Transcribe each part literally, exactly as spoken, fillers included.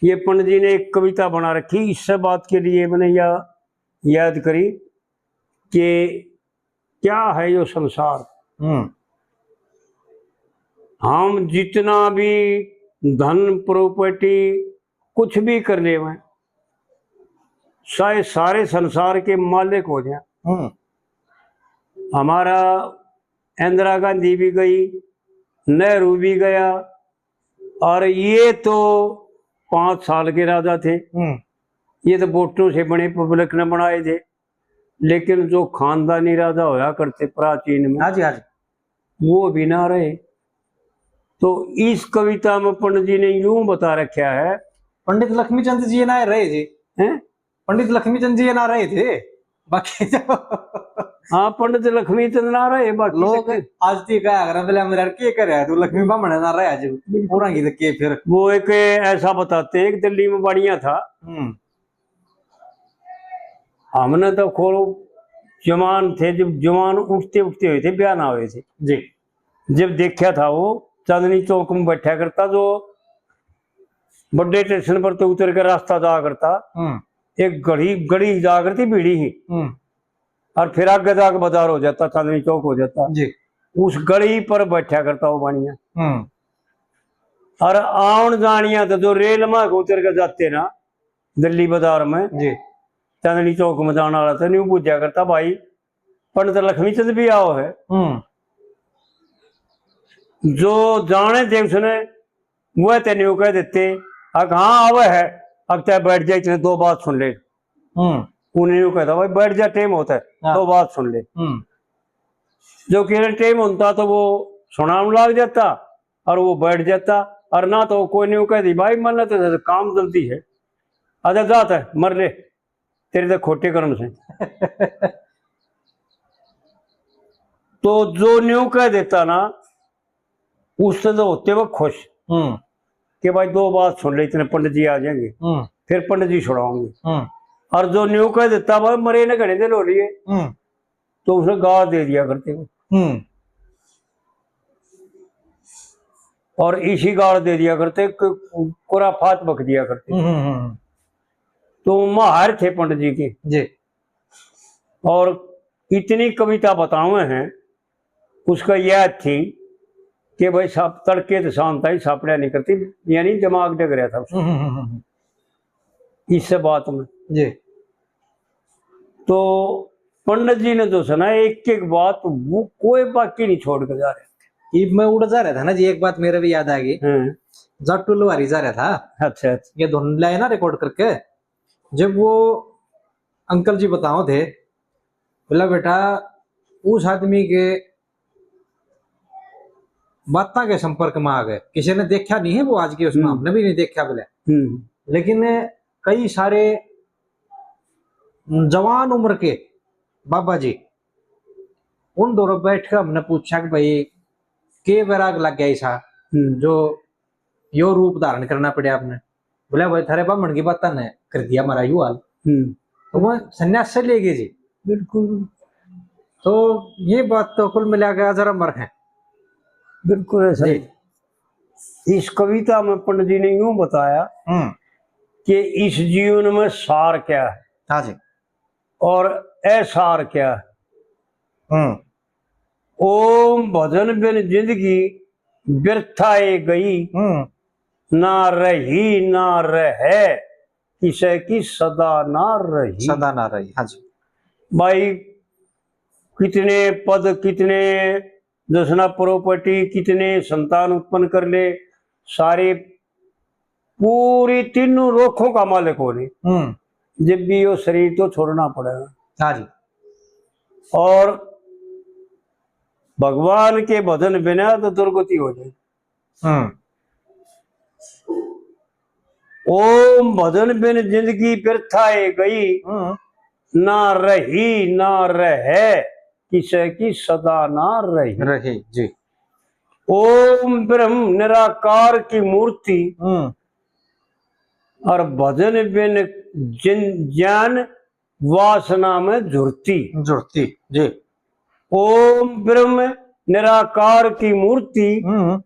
ये पंडित जी ने एक कविता बना रखी, इससे बात के लिए मैंने यह याद करी कि क्या है यो संसार। हम्म। हम जितना भी धन, प्रॉपर्टी, कुछ भी कर लेवे, चाहे सारे संसार के मालिक हो जाए, हम्म। हमारा इंदिरा गांधी भी गई, नेहरू भी गया, और ये तो पांच साल के राजा थे, हम्म। ये तो वोटों से बने, पब्लिक ने बनाए थे, लेकिन जो खानदानी राजा होया करते प्राचीन में, हाँ जी, हाँ जी। वो भी ना रहे। तो इस कविता में पंडित जी ने यूं बता रखा है। पंडित लक्ष्मी चंद जी ना रहे जी। हैं? पंडित लक्ष्मी चंद जी ना रहे थे, बाकी तो हाँ, पंडित लक्ष्मी चंद ना रहे, बाकी लोग तो आज ती कहा अगर बोले, "मेरे यार के करे है, तू लक्ष्मी बामण ना रहे आज।" बिल्कुल। पूरा की तो के फिर। वो एक ऐसा बताते, एक दिल्ली में बाड़िया था। हम्म। हमने तो खोलो जवान थे, जब जवान उठते उठते हुए थे, ब्याह ना हुए थे। जी। जब देखा था वो चांदनी चौक में बैठा करता, जो बड़े स्टेशन पर तो उतर के रास्ता जाया करता, हम्म। एक गली, गली जाया करती भीड़ी ही, हम्म। और फिर आगे जाके बाजार हो जाता, चांदनी चौक हो जाता। जी। उस गली पर बैठा करता वो बाणिया। हम्म। और आउन जानिया तो जो रेल में उतर के जाते ना दिल्ली बाजार में, जी। चांदनी चौक में जाने वाला तो न्यू पूछा करता, "भाई, पंडित लक्ष्मी चंद भी आओ है?" हम्म। जो जाने थे उसने, वह ते न्यू कह देते, "अक हाँ आवे है, अब तय बैठ जा, इतने दो बात सुन ले।" हम्म। उन्हें न्यू कहता, "भाई बैठ जा, टाइम होता है, हाँ। दो बात सुन ले।" हम्म। जो किरण टाइम होता तो वो सुनाने लग जाता और वो बैठ जाता, और ना तो कोई न्यू कह दी, "भाई मैंने तो काम जल्दी है, आजा जाता है, मर ले।" तेरे तो खोटे कर्म से। तो जो न्यू कह देता ना, उससे तो होते वो खुश हम्म। कि भाई दो बात सुन ले, इतने पंडित जी आ जाएंगे, हम्म। फिर पंडित जी छुड़ाओगे। हम्म। और जो न्यू कह देता, "भाई मरे ने घड़े दे लो लिए", हम्म। तो उसे गाल दे दिया करते वो। हम्म। और इसी गाल दे दिया करते कि खुराफात बक दिया करते। हम्म, हम्म, हम्म। तो माहर थे पंडित जी के। जी। और इतनी कविता बतावे हैं, उसका यह थी कि भाई साहब तड़के तो शाम ताई सापड़ा नहीं करती, यानी दिमाग डग रहा था उसका। हम्म, हम्म, हम्म, हम्म। इस बात में। जी। तो पंडित जी ने जो है ना, एक एक बात वो कोई बाकी नहीं छोड़ के जा रहे। इब मैं उड़ जा रहा था ना जी, एक बात मेरे भी याद आ गई। हाँ। जाटू लोहारी जा रहा था। अच्छा, अच्छा। ये धुन लाए ना रिकॉर्ड करके, जब वो अंकल जी बताओ थे, बोला, "बेटा, उस आदमी के बातां के संपर्क में आ गए, किसी ने देखा नहीं है वो आज के उसमें, हम्म। हमने भी नहीं देखा बोले, हम्म। लेकिन कई सारे जवान उम्र के बाबा जी, उन दोनों बैठ कर हमने पूछा कि भाई, के वैराग लग गया ऐसा, हम्म। जो यो रूप धारण करना पड़ा आपने?" बोला, "भाई, थारे बामण की बात ने कर दिया हमारा यू हाल।" हम्म। तो वो संन्यास से ले गए जी। बिल्कुल। तो ये बात तो कुल मिला के अजर अमर है। बिल्कुल ऐसा जी। ही। इस कविता में पंडित जी ने यूं बताया हम्म। कि इस जीवन में सार क्या है। हाँ जी। और असार क्या है। हम्म। ओम भजन बिन जिंदगी बिरथा ए गई, हम्म। ना रही ना रहे, किसे की सदा ना रही। सदा ना रही, हाँ जी। भाई, कितने पद, कितने जसना प्रॉपर्टी, कितने संतान उत्पन्न कर ले, सारे पूरी तीनों रोखों का मालिक होने, हम्म। जब भी यो शरीर तो छोड़ना पड़ेगा। हाँ जी। और भगवान के भजन बिना तो दुर्गति हो जाए। हम्म। ओम भजन बिन जिंदगी बिरथा ए गई, हम्म। ना रही ना रहे, किसे की सदा ना रही। रही, जी। ओम ब्रह्म निराकार की मूर्ति, हम्म। और भजन बिन जिन ज्ञान वासना में झुरती। झुरती, जी। ओम ब्रह्म निराकार की मूर्ति, हम्म।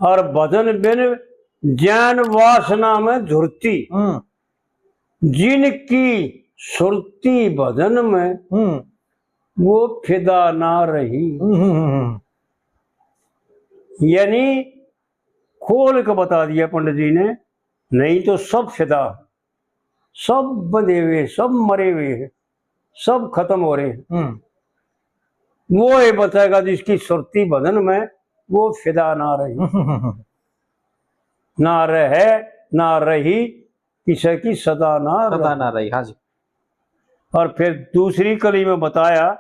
और भजन बिन ज्ञान वासना में झुरती, हम्म। जिनकी सुरती भजन में, हम्म। वो फिदा ना रही। हम्म, हम्म, हम्म, हम्म। यानी खोल के बता दिया पंडित जी ने, नहीं तो सब फिदा, सब बंधे हुए, सब मरे हुए हैं, सब खत्म हो रहे हैं। हम्म। वो ही बचेगा जिसकी सुरती भजन में, वो फिदा ना रही। हम्म, हम्म, हम्म। ना रहे, ना रही, किसे की सदा ना सदा रही। ना रही, हाँ जी। और फिर दूसरी कली में बताया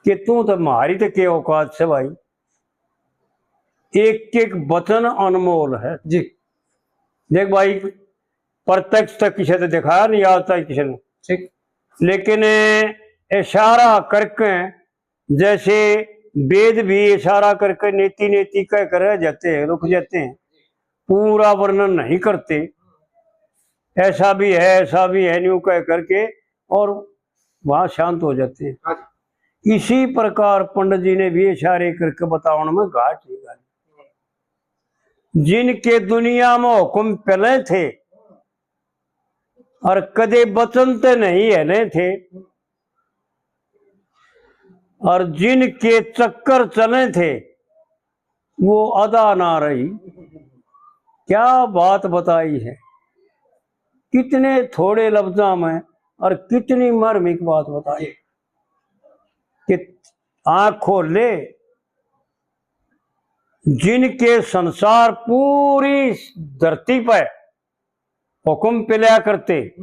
कि तू तो, म्हारी तो के औकात से भाई, एक एक वचन अनमोल है। जी। देख भाई, प्रत्यक्ष तक किसी ने दिखाया नहीं आज तक किसी ने। ठीक। लेकिन इशारा करके, जैसे वेद भी इशारा करके नेति नेति कह कर रह जाते हैं, रुक जाते हैं, पूरा वर्णन नहीं करते, ऐसा भी है, ऐसा भी है, न्यू कह करके, और वहां शांत हो जाते हैं। हाँ जी। इसी प्रकार पंडित जी ने भी इशारे करके बतावन में घाट नहीं डाली। जिनके दुनिया में हुक्म पहले थे और कदे वचन ते नहीं हले थे, और जिनके चक्कर चले थे, वो अदा ना रही। क्या बात बताई है, कितने थोड़े लफ्जां में और कितनी मार्मिक बात बताई कि आँख खोल ले, जिनके संसार पूरी धरती पे हुक्म पिलया करते,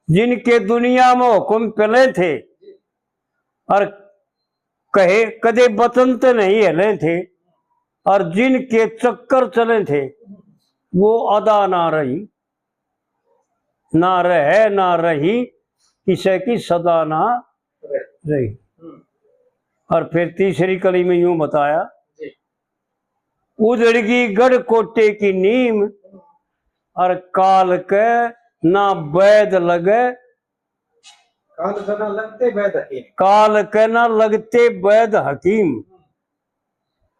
जिनके दुनिया में हुक्म पिले थे और कहे कदे वचन ते नहीं हले थे, और जिनके चक्कर चले थे, वो अदा ना रही, ना रहे, ना रही, किसे की सदा ना रही। हम्म। और फिर तीसरी कली में यूं बताया, जी। उजड़गी गढ़ कोटे की नीम, और काल के ना वैद लगे, काल के ना लगते वैद हकीम। काल के ना लगते वैद हकीम।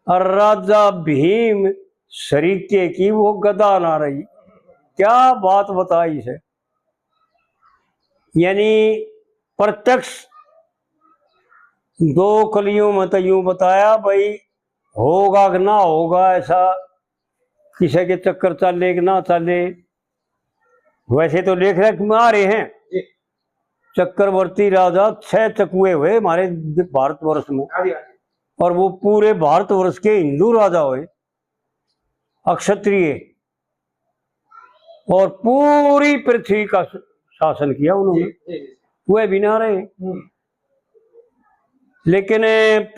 और राजा भीम सरीके की वो गदा ना रही। क्या बात बताई है, यानी प्रत्यक्ष दो कलियों में तो यूं बताया भाई, होगा कि ना होगा ऐसा, किसी के चक्कर चाले कि ना चाले। वैसे तो लेख रख में आ रहे हैं, जी। चक्रवर्ती राजा छह चकुए हुए हमारे भारतवर्ष में, हाँ जी, हाँ जी। और वो पूरे भारतवर्ष के हिंदू राजा हुए, अक्षत्रिय, और पूरी पृथ्वी का श-, शासन किया उन्होंने। जी, जी, जी। वह भी ना रहे। हम्म। लेकिन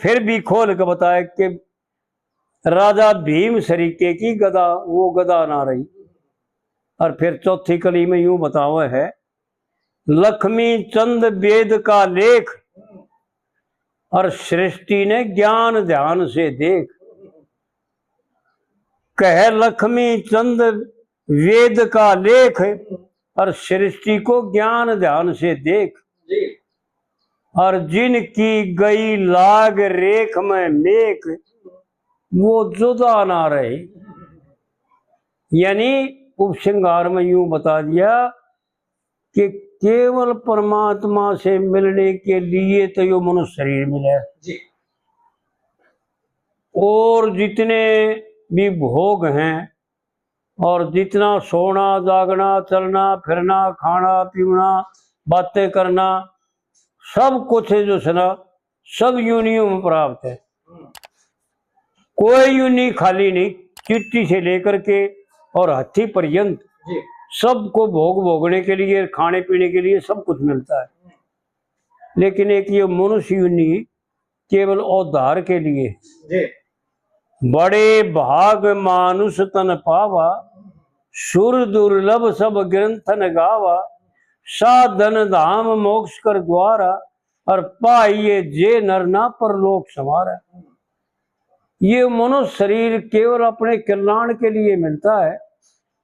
फिर भी खोल के बताया कि राजा भीम सरीके की गदा, वो गदा ना रही। और फिर चौथी कली में यूं बतावे है, लक्ष्मी चंद वेद का लेख, और सृष्टि ने ज्ञान ध्यान से देख। कहे लक्ष्मी चंद वेद का लेख, और सृष्टि को ज्ञान ध्यान से देख। जी। और जिनकी गई लाग रेख में मेख, वो जुदा ना रहे। यानी उपसंहार में यूं बता दिया कि केवल परमात्मा से मिलने के लिए तो यो मनुष्य शरीर मिला है। जी। और जितने भी भोग हैं, और जितना सोना, जागना, चलना, फिरना, खाना, पीना, बातें करना, सब कुछ है जो सै ना, सब योनियों में प्राप्त है। कोई योनि खाली नहीं, चींटी से लेकर के और हाथी पर्यंत जी। सबको भोग भोगने के लिए, खाने पीने के लिए सब कुछ मिलता है। लेकिन एक ये मनुष्य योनि केवल उद्धार के लिए। जी। बड़े भाग मानुष तन पावा, सुर दुर्लभ सब ग्रंथन गावा, साधन धाम मोक्ष कर द्वारा, और पाइए जे नर ना परलोक संवारा। ये मनुष्य शरीर केवल अपने कल्याण के लिए मिलता है,